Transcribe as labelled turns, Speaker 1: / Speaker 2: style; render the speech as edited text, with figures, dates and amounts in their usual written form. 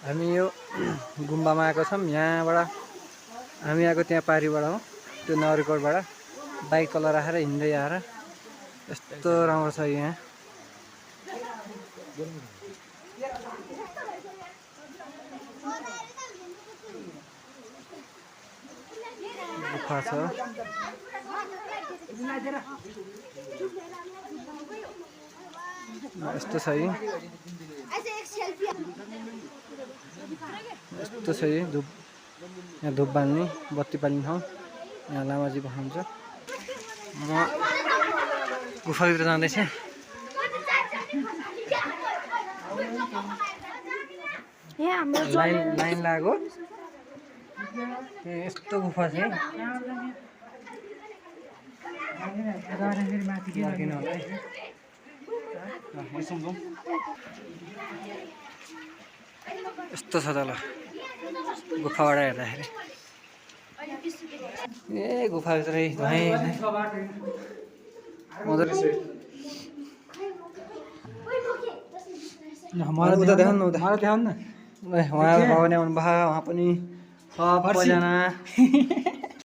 Speaker 1: हामी यो गुम्बामा आएको छौँ। यहाँबाट हामी आएको त्यहाँ पारिबाट हो, त्यो नगरकोटबाट बाइक तल राखेर हिँड्दै आएर यस्तो राम्रो छ यहाँ। गुफा छ। यस्तो छ है, यस्तो छ है धुप। यहाँ धुप बाल्ने बत्ती बाल्ने ठाउँ। यहाँ लामाजी बस्नुहुन्छ। म गुफाभित्र जाँदैछ। लाइन लाग्यो। यस्तो गुफा छ है। यस्तो छ तल गुफाबाट हेर्दाखेरि। ए गुफाभित्रै धुवाइ उता देखाउनु न, उता देखाउनु न। उहाँ भगवान आउनु भयो, उहाँ पनि सबैजना